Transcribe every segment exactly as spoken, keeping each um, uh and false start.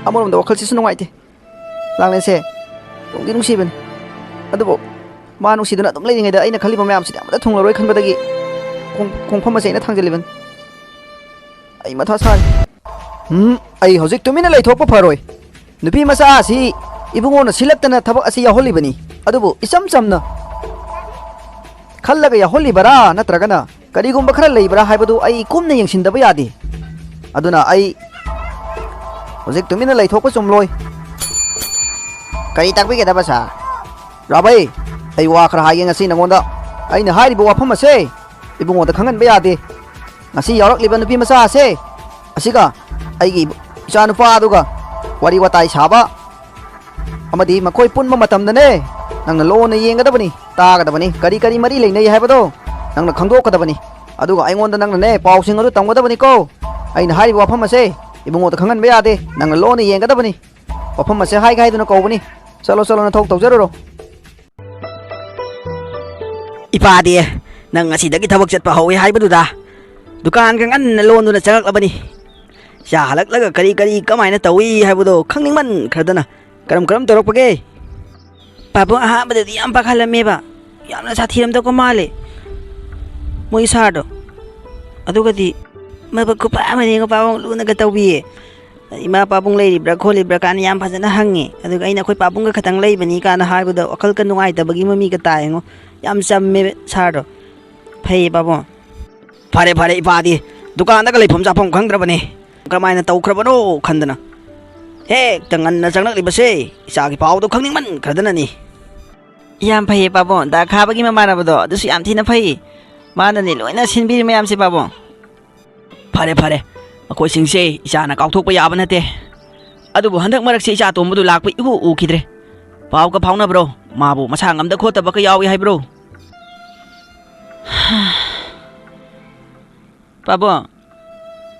ꯑꯃꯔꯣꯝꯗ ꯋꯥꯈꯜꯁꯤꯁꯨ ꯅꯨꯡꯉꯥꯏꯇꯦ꯫ ꯂꯥꯡꯂꯦꯟꯁꯦ ꯅꯨꯡꯗꯤ ꯅꯨꯡꯁꯤꯕꯅꯤ, ꯑꯗꯨꯕꯨ ꯃꯥ ꯅꯨꯡꯁꯤꯗꯨꯅ ꯑꯗꯨꯝ ꯂꯩꯔꯤꯉꯩꯗ ꯑꯩꯅ ꯈꯜꯂꯤꯕ ꯃꯌꯥꯝꯁꯤꯗꯤ ꯑꯃꯠꯇ ꯊꯨꯡꯂꯔꯣꯏ ꯈꯟꯕꯗꯒꯤ ꯈꯣꯡ-, ꯈꯣꯡꯐꯝ ꯑꯁꯦ ꯑꯩꯅ ꯊꯥꯡꯖꯜꯂꯤꯕꯅꯤ꯫ ꯑꯩ ꯃꯊꯥ ꯁꯥꯔꯦ꯫ ꯎꯝ, ꯑꯩ ꯍꯧꯖꯤꯛ ꯇꯨꯃꯤꯟꯅ ꯂꯩꯊꯣꯛꯄ ꯐꯔꯣꯏ꯫ ꯅꯨꯄꯤ ꯃꯆꯥ ꯑꯁꯤ ꯏꯕꯨꯡꯉꯣꯅ ꯁꯤꯜꯂꯛꯇꯅ ꯊꯕꯛ ꯑꯁꯤ ꯌꯥꯎꯍꯜꯂꯤꯕꯅꯤ꯫ ꯑꯗꯨꯕꯨ ꯏꯆꯝ ꯆꯝꯅ ꯈꯜꯂꯒ ꯌꯥꯎꯍꯜꯂꯤꯕꯔꯥ, ꯅꯠꯇ꯭ꯔꯒꯅ ꯀꯔꯤꯒꯨꯝꯕ ꯈꯔ ꯂꯩꯕ꯭ꯔꯥ ꯍꯥꯏꯕꯗꯨ ꯑꯩ ꯀꯨꯞꯅ ꯌꯦꯡꯁꯤꯟꯗꯕ ꯌꯥꯗꯦ꯫ ꯑꯗꯨꯅ ꯑꯩ ꯍꯧꯖꯤꯛ ꯇꯨꯃꯤꯟꯅ ꯂꯩꯊꯣꯛꯄ ꯆꯨꯝꯂꯣꯏ꯫ ꯀꯔꯤ ꯇꯥꯛꯄꯤꯒꯗꯕ, ꯁꯥꯔ? ꯔꯥꯕꯩ, ꯑꯩ ꯋꯥ ꯈꯔ ꯍꯥꯏꯒꯦ ꯉꯁꯤ ꯅꯉꯣꯟꯗ꯫ ꯑꯩꯅ ꯍꯥꯏꯔꯤꯕ ꯋꯥꯐꯝ ꯑꯁꯦ ꯏꯕꯨꯡꯉꯣꯗ ꯈꯪꯍꯟꯕ ꯌꯥꯗꯦ꯫ ꯉꯁꯤ ꯌꯥꯎꯔꯛꯂꯤꯕ ꯅꯨꯄꯤ ꯃꯆꯥ ꯑꯁꯦ ꯑꯁꯤꯒ ꯑꯩꯒꯤ ꯏꯆꯥꯅꯨꯄꯥ ꯑꯗꯨꯒ ꯋꯥꯔꯤ ꯋꯥꯇꯥꯏ ꯁꯥꯕ ꯑꯃꯗꯤ ꯃꯈꯣꯏ ꯄꯨꯟꯕ ꯃꯇꯝꯗꯅꯦ, ꯅꯪꯅ ꯂꯣꯟꯅ ꯌꯦꯡꯒꯗꯕꯅꯤ, ꯇꯥꯒꯗꯕꯅꯤ, ꯀꯔꯤ ꯀꯔꯤ ꯃꯔꯤ ꯂꯩꯅꯩ ꯍꯥꯏꯕꯗꯣ ꯅꯪꯅ ꯈꯪꯗꯣꯛꯀꯗꯕꯅꯤ꯫ ꯑꯗꯨꯒ ꯑꯩꯉꯣꯟꯗ ꯅꯪꯅꯅꯦ, ꯄꯥꯎꯁꯤꯡ ꯑꯗꯨ ꯇꯝꯒꯗꯕꯅꯤꯀꯣ꯫ ꯑꯩꯅ ꯍꯥꯏꯔꯤꯕ ꯋꯥꯐꯝ ꯑꯁꯦ ꯏꯕꯨꯡꯉꯣꯗ ꯈꯪꯍꯟꯕ ꯌꯥꯗꯦ, ꯅꯪꯅ ꯂꯣꯟꯅ ꯌꯦꯡꯒꯗꯕꯅꯤ꯫ ꯋꯥꯐꯝ ꯑꯁꯦ ꯍꯥꯏꯒꯦ ꯍꯥꯏꯗꯨꯅ ꯀꯧꯕꯅꯤ꯫ ꯆꯠꯂꯣ, ꯆꯠꯂꯣ, ꯅꯊꯧ ꯇꯧꯖꯔꯨꯔꯣ꯫ ꯏꯄꯥꯗꯤ ꯅꯪ ꯉꯁꯤꯗꯒꯤ ꯊꯕꯛ ꯆꯠꯄ ꯍꯧꯋꯦ ꯍꯥꯏꯕꯗꯨꯗ ꯗꯨꯀꯥꯟꯒ ꯉꯟꯅ ꯂꯣꯟꯗꯨꯅ ꯆꯪꯉꯛꯂꯕꯅꯤ꯫ ꯏꯆꯥ ꯍꯜꯂꯛꯂꯒ ꯀꯔꯤ ꯀꯔꯤ ꯀꯃꯥꯏꯅ ꯇꯧꯏ ꯍꯥꯏꯕꯗꯣ ꯈꯪꯅꯤꯡꯃꯟꯈ꯭ꯔꯗꯅ꯫ ꯀꯔꯝ ꯀꯔꯝ ꯇꯧꯔꯛꯄꯒꯦ? ꯄꯥꯕꯨꯡ ꯑꯍꯥꯟꯕꯗꯗꯤ ꯌꯥꯝ ꯄꯥꯈꯠꯂꯝꯃꯦꯕ, ꯌꯥꯝꯅ ꯁꯥꯊꯤꯔꯝꯗꯧꯕ ꯃꯥꯜꯂꯦ ꯃꯣꯏ ꯁꯥꯔꯗꯣ꯫ ꯑꯗꯨꯒꯗꯤ ꯃꯕꯨꯛ ꯈꯨꯐ ꯑꯃꯅꯦ, ꯄꯥꯕꯨꯡ ꯂꯨꯅꯒ ꯇꯧꯕꯤꯌꯦ꯫ ꯏꯃꯥ ꯄꯥꯕꯨꯡ ꯂꯩꯔꯤꯕ꯭ꯔꯥ ꯈꯣꯠꯂꯤꯕ꯭ꯔꯥ ꯀꯥꯏꯅ ꯌꯥꯝ ꯐꯖꯅ ꯍꯪꯉꯦ꯫ ꯑꯗꯨꯒ ꯑꯩꯅ ꯑꯩꯈꯣꯏ ꯄꯥꯕꯨꯡꯒ ꯈꯛꯇꯪ ꯂꯩꯕꯅꯤ ꯀꯥꯏꯅ ꯍꯥꯏꯕꯗ ꯋꯥꯈꯜꯒ ꯅꯨꯡꯉꯥꯏꯇꯕꯒꯤ ꯃꯃꯤꯒ ꯇꯥꯏꯉꯣ꯫ ꯌꯥꯝ ꯆꯝꯃꯦ ꯁꯥꯔꯗꯣ꯫ ꯐꯩꯌꯦ ꯄꯥꯕꯨꯡ꯫ ꯐꯔꯦ ꯐꯔꯦ ꯏꯄꯥꯗꯤ ꯗꯨꯀꯥꯟꯗꯒ ꯂꯩꯐꯝ ꯆꯥꯐꯝ ꯈꯪꯗ꯭ꯔꯕꯅꯦ꯫ ꯀꯃꯥꯏꯅ ꯇꯧꯈ꯭ꯔꯕꯅꯣ ꯈꯟꯗꯅ ꯍꯦꯛꯇ ꯉꯟꯅ ꯆꯪꯂꯛꯂꯤꯕꯁꯦ ꯏꯆꯥꯒꯤ ꯄꯥꯎꯗꯣ ꯈꯪꯅꯤꯡꯃꯟꯈ꯭ꯔꯗꯅꯅꯤ꯫ ꯌꯥꯝ ꯐꯩꯌꯦ ꯄꯥꯕꯨꯡ꯫ ꯗꯥ ꯈꯥꯕꯒꯤ ꯃꯃꯥꯟꯅꯕꯗꯣ ꯑꯗꯨꯁꯨ ꯌꯥꯝ ꯊꯤꯅ ꯐꯩ꯫ ꯃꯥꯅꯅꯦ ꯂꯣꯏꯅ ꯁꯤꯟꯕꯤꯔꯤ ꯃꯌꯥꯝꯁꯦ ꯄꯥꯕꯨꯡ꯫ ꯐꯔꯦ ꯐꯔꯦ, ꯃꯈꯣꯏꯁꯤꯡꯁꯦ ꯏꯆꯥꯅ ꯀꯥꯎꯊꯣꯛꯄ ꯌꯥꯕ ꯅꯠꯇꯦ꯫ ꯑꯗꯨꯕꯨ ꯍꯟꯗꯛ ꯃꯔꯛꯁꯦ ꯏꯆꯥ ꯇꯣꯝꯕꯗꯨ ꯂꯥꯛꯄ ꯏꯎ ꯎꯈꯤꯗ꯭ꯔꯦ꯫ ꯄꯥꯎꯒ ꯐꯥꯎꯅꯕ꯭ꯔꯣ? ꯃꯥꯕꯨ ꯃꯁꯥ ꯉꯝꯗ ꯈꯣꯠꯇꯕꯒ ꯌꯥꯎꯏ ꯍꯥꯏꯕ꯭ꯔꯣ? ꯄꯥꯕꯨꯡ,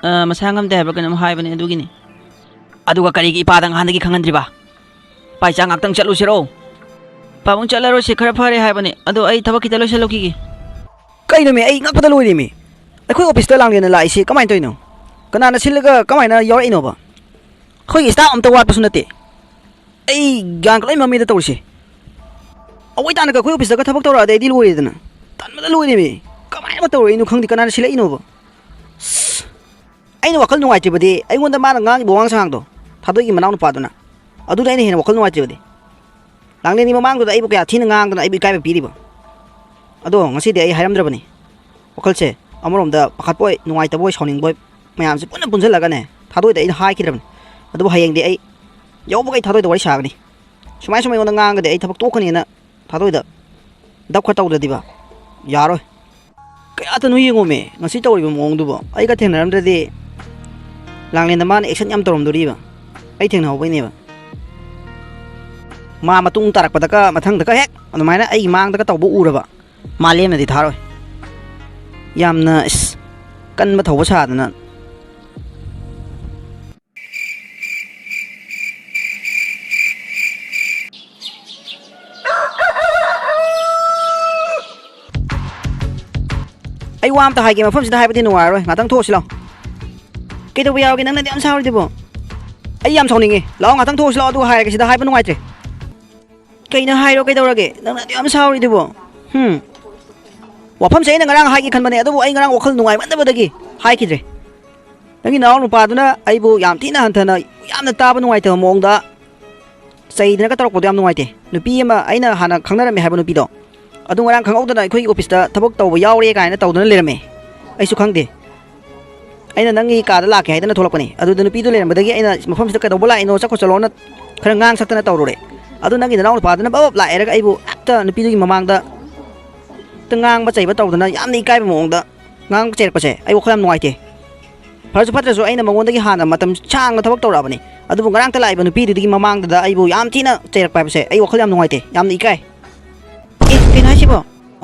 ꯑ, ꯃꯁꯥ ꯉꯝꯗꯦ ꯍꯥꯏꯕ꯭ꯔꯥ ꯀꯩꯅꯣꯝ ꯍꯥꯏꯕꯅꯦ, ꯑꯗꯨꯒꯤꯅꯤ꯫ ꯑꯗꯨꯒ ꯀꯔꯤꯒꯤ ꯏꯄꯥꯗ ꯉꯍꯥꯟꯗꯒꯤ ꯈꯪꯍꯟꯗ꯭ꯔꯤꯕ? ꯄꯥꯏꯆꯥ, ꯉꯥꯛꯇꯪ ꯆꯠꯂꯨꯁꯤꯔꯣ? ꯄꯥꯕꯨꯡ, ꯆꯠꯂꯔꯣꯏꯁꯦ, ꯈꯔ ꯐꯔꯦ ꯍꯥꯏꯕꯅꯦ꯫ ꯑꯗꯣ ꯑꯩ ꯊꯕꯛ ꯈꯤꯇ ꯂꯣꯏꯁꯤꯜꯂꯨꯈꯤꯒꯦ꯫ ꯀꯩꯅꯣꯃꯤ, ꯑꯩ ꯉꯛꯄꯗ ꯂꯣꯏꯔꯦꯃꯤ꯫ ꯑꯩꯈꯣꯏ ꯑꯣꯐꯤꯁꯇ ꯂꯥꯡꯂꯦꯟꯅ ꯂꯥꯛꯏꯁꯤ ꯀꯃꯥꯏꯅ ꯇꯧꯔꯤꯅꯣ? ꯀꯅꯥꯅ ꯁꯤꯜꯂꯒ ꯀꯃꯥꯏꯅ ꯌꯥꯎꯔꯛꯏꯅꯣꯕ? ꯑꯩꯈꯣꯏꯒꯤ ꯁ꯭ꯇꯥꯐ ꯑꯝꯇ ꯋꯥꯠꯄꯁꯨ ꯅꯠꯇꯦ꯫ ꯑꯩ ꯒ꯭ꯌꯥꯟꯒ ꯂꯣꯏ ꯃꯝꯃꯤꯗ ꯇꯧꯔꯤꯁꯦ꯫ ꯑꯋꯣꯏ ꯇꯥꯅꯒ ꯑꯩꯈꯣꯏ ꯑꯣꯐꯤꯁꯇꯒ ꯊꯕꯛ ꯇꯧꯔꯛꯑꯗꯤ ꯑꯩꯗꯤ ꯂꯣꯏꯔꯦꯗꯅ꯫ ꯇꯟꯕꯗ ꯂꯣꯏꯔꯦꯃꯤ꯫ ꯀꯃꯥꯏꯅ ꯇꯧꯔꯛꯏꯅꯣ ꯈꯪꯗꯦ, ꯀꯅꯥꯅ ꯁꯤꯜꯂꯛꯏꯅꯣꯕ? ꯑꯁ! ꯑꯩꯅ ꯋꯥꯈꯜ ꯅꯨꯡꯉꯥꯏꯇ꯭ꯔꯤꯕꯗꯤ ꯑꯩꯉꯣꯟꯗ ꯃꯥꯅ ꯉꯥꯡꯉꯤꯕ ꯋꯥꯉꯥꯡ ꯁꯉꯥꯡꯗꯣ, ꯊꯥꯗꯣꯏꯒꯤ ꯃꯅꯥꯎ ꯅꯨꯄꯥꯗꯨꯅ꯫ ꯑꯗꯨꯗ ꯑꯩꯅ ꯍꯦꯟꯅ ꯋꯥꯈꯜ ꯅꯨꯡꯉꯥꯏꯇ꯭ꯔꯤꯕꯗꯤ꯫ ꯂꯥꯡꯂꯦꯟꯒꯤ ꯃꯃꯥꯡꯗꯨꯗ ꯑꯩꯕꯨ ꯀꯌꯥ ꯊꯤꯅ ꯉꯥꯡꯗꯅ ꯑꯩꯕꯨ ꯏꯀꯥꯏꯕ ꯄꯤꯔꯤꯕ꯫ ꯑꯗꯣ ꯉꯁꯤꯗꯤ ꯑꯩ ꯍꯥꯏꯔꯝꯗ꯭ꯔꯕꯅꯤ꯫ ꯋꯥꯈꯜꯁꯦ ꯑꯃꯔꯣꯝꯗ ꯄꯥꯈꯠꯄꯣꯏ, ꯅꯨꯡꯉꯥꯏꯇꯕꯣꯏ, ꯁꯥꯎꯅꯤꯡꯕꯣꯏ, ꯃꯌꯥꯝꯁꯦ ꯄꯨꯟꯅ ꯄꯨꯟꯁꯤꯜꯂꯒꯅꯦ, ꯊꯥꯗꯣꯏꯗ ꯑꯩꯅ ꯍꯥꯏꯈꯤꯗ꯭ꯔꯕꯅꯤ꯫ ꯑꯗꯨꯕꯨ ꯍꯌꯦꯡꯗꯤ ꯑꯩ ꯌꯧꯕꯒ ꯑꯩ ꯊꯥꯗꯣꯏꯗ ꯋꯥꯔꯤ ꯁꯥꯒꯅꯤ꯫ ꯁꯨꯃꯥꯏ ꯁꯨꯃꯥꯏ ꯑꯩꯉꯣꯟꯗ ꯉꯥꯡꯉꯒꯗꯤ ꯑꯩ ꯊꯕꯛ ꯇꯣꯛꯀꯅꯤꯅ ꯊꯥꯗꯣꯏꯗ ꯗꯞ ꯈꯔ ꯇꯧꯗ꯭ꯔꯗꯤꯕ ꯌꯥꯔꯣꯏ꯫ ꯀꯌꯥꯗꯅꯣ ꯌꯦꯡꯉꯣꯃꯦ, ꯉꯁꯤ ꯇꯧꯔꯤꯕ ꯃꯑꯣꯡꯗꯨꯕꯣ꯫ ꯑꯩꯒ ꯊꯦꯡꯅꯔꯝꯗ꯭ꯔꯗꯤ ꯂꯥꯡꯂꯦꯟꯗ ꯃꯥꯅ action ꯌꯥꯝ ꯇꯧꯔꯝꯗꯣꯔꯤꯕ꯫ ꯑꯩ ꯊꯦꯡꯅꯍꯧꯕꯩꯅꯦꯕ꯫ ꯃꯥ ꯃꯇꯨꯡ ꯇꯥꯔꯛꯄꯗꯒ, ꯃꯊꯪꯗꯒ ꯍꯦꯛ ꯑꯗꯨꯃꯥꯏꯅ ꯑꯩꯒꯤ ꯃꯥꯡꯗꯒ ꯇꯧꯕ ꯎꯔꯕ, ꯃꯥ ꯂꯦꯝꯅꯗꯤ ꯊꯥꯔꯣꯏ꯫ ꯌꯥꯝꯅ, ꯏꯁ, ꯀꯟꯕ ꯊꯧꯕ ꯁꯥꯗꯅ꯫ ꯑꯩ ꯋꯥ ꯑꯝꯇ ꯍꯥꯏꯒꯦ, ꯃꯐꯝꯁꯤꯗ ꯍꯥꯏꯕꯗꯤ ꯅꯨꯡꯉꯥꯏꯔꯔꯣꯏ, ꯉꯥꯛꯇꯪ ꯊꯣꯛꯎꯁꯤ ꯂꯥꯎ꯫ ꯀꯩꯗꯧꯕ ꯌꯥꯎꯔꯒꯦ ꯅꯪꯅꯗꯤ ꯌꯥꯝ ꯁꯥꯎꯔꯤꯗꯨꯕꯣ? ꯑꯩ ꯌꯥꯝ ꯁꯥꯎꯅꯤꯡꯉꯦ, ꯂꯥꯛꯑꯣ ꯉꯥꯛꯇꯪ ꯊꯣꯛꯎꯁꯤ ꯂꯥꯛꯑꯣ, ꯑꯗꯨꯒ ꯍꯥꯏꯔꯒꯦ, ꯁꯤꯗ ꯍꯥꯏꯕ ꯅꯨꯡꯉꯥꯏꯇ꯭ꯔꯦ꯫ ꯀꯩꯅꯣ ꯍꯥꯏꯔꯣ, ꯀꯩꯗꯧꯔꯒꯦ ꯅꯪꯅ ꯑꯗꯨ ꯌꯥꯝ ꯁꯥꯎꯔꯤꯗꯨꯕꯣ? ꯍꯨꯝ꯫ ꯋꯥꯐꯝꯁꯦ ꯑꯩꯅ ꯉꯔꯥꯡ ꯍꯥꯏꯒꯦ ꯈꯟꯕꯅꯦ, ꯑꯗꯨꯕꯨ ꯑꯩ ꯉꯔꯥꯡ ꯋꯥꯈꯜ ꯅꯨꯡꯉꯥꯏꯃꯟꯗꯕꯗꯒꯤ ꯍꯥꯏꯈꯤꯗ꯭ꯔꯦ꯫ ꯅꯪꯒꯤ ꯅꯅꯥꯎ ꯅꯨꯄꯥꯗꯨꯅ ꯑꯩꯕꯨ ꯌꯥꯝ ꯊꯤꯅ ꯍꯟꯊꯅ, ꯌꯥꯝꯅ ꯇꯥꯕ ꯅꯨꯡꯉꯥꯏꯇꯕ ꯃꯑꯣꯡꯗ ꯆꯩꯗꯅꯒ ꯇꯧꯔꯛꯄꯗꯣ ꯌꯥꯝ ꯅꯨꯡꯉꯥꯏꯇꯦ꯫ ꯅꯨꯄꯤ ꯑꯃ ꯑꯩꯅ ꯍꯥꯟꯅ ꯈꯪꯅꯔꯝꯃꯦ ꯍꯥꯏꯕ ꯅꯨꯄꯤꯗꯣ, ꯑꯗꯨ ꯉꯔꯥꯡ ꯈꯪꯍꯧꯗꯅ ꯑꯩꯈꯣꯏꯒꯤ ꯑꯣꯐꯤꯁꯇ ꯊꯕꯛ ꯇꯧꯕ ꯌꯥꯎꯔꯦ ꯀꯥꯏꯅ ꯇꯧꯗꯅ ꯂꯩꯔꯝꯃꯦ꯫ ꯑꯩꯁꯨ ꯈꯪꯗꯦ꯫ ꯑꯩꯅ ꯅꯪꯒꯤ ꯀꯥꯗ ꯂꯥꯛꯀꯦ ꯍꯥꯏꯗꯅ ꯊꯣꯛꯂꯛꯄꯅꯦ꯫ ꯑꯗꯨꯗ ꯅꯨꯄꯤꯗꯨ ꯂꯩꯔꯝꯕꯗꯒꯤ ꯑꯩꯅ ꯃꯐꯝꯁꯤꯗ ꯀꯩꯗꯧꯕ ꯂꯥꯛꯏꯅꯣ, ꯆꯠꯈꯣ ꯆꯠꯂꯣꯅ ꯈꯔ ꯉꯥꯡ ꯁꯛꯇꯅ ꯇꯧꯔꯨꯔꯦ꯫ ꯑꯗꯨ ꯅꯪꯒꯤ ꯅꯅꯥꯎ ꯅꯨꯄꯥꯗꯨꯅ ꯕꯞ ꯕꯞ ꯂꯥꯛꯑꯦꯔꯒ ꯑꯩꯕꯨ ꯍꯦꯛꯇ ꯅꯨꯄꯤꯗꯨꯒꯤ ꯃꯃꯥꯡꯗ ꯍꯦꯛꯇ ꯉꯥꯡꯕ ꯆꯩꯕ ꯇꯧꯗꯅ ꯌꯥꯝꯅ ꯏꯀꯥꯏꯕ ꯃꯑꯣꯡꯗ ꯉꯥꯡ ꯆꯩꯔꯛꯄꯁꯦ ꯑꯩ ꯋꯥꯈꯜ ꯌꯥꯝ ꯅꯨꯡꯉꯥꯏꯇꯦ꯫ ꯐꯔꯁꯨ ꯐꯠꯇ꯭ꯔꯁꯨ ꯑꯩꯅ ꯃꯉꯣꯟꯗꯒꯤ ꯍꯥꯟꯅ ꯃꯇꯝ ꯁꯥꯡꯅ ꯊꯕꯛ ꯇꯧꯔꯛꯑꯕꯅꯤ꯫ ꯑꯗꯨꯕꯨ ꯉꯔꯥꯡꯇ ꯂꯥꯛꯏꯕ ꯅꯨꯄꯤꯗꯨꯗꯒꯤ ꯃꯃꯥꯡꯗꯨꯗ ꯑꯩꯕꯨ ꯌꯥꯝ ꯊꯤꯅ ꯆꯩꯔꯛꯄ ꯍꯥꯏꯕꯁꯦ ꯑꯩ ꯋꯥꯈꯜ ꯌꯥꯝ ꯅꯨꯡꯉꯥꯏꯇꯦ, ꯌꯥꯝꯅ ꯏꯀꯥꯏ꯫ ꯑꯦ, ꯀꯩꯅꯣ ꯍꯥꯏꯁꯤꯕꯣ?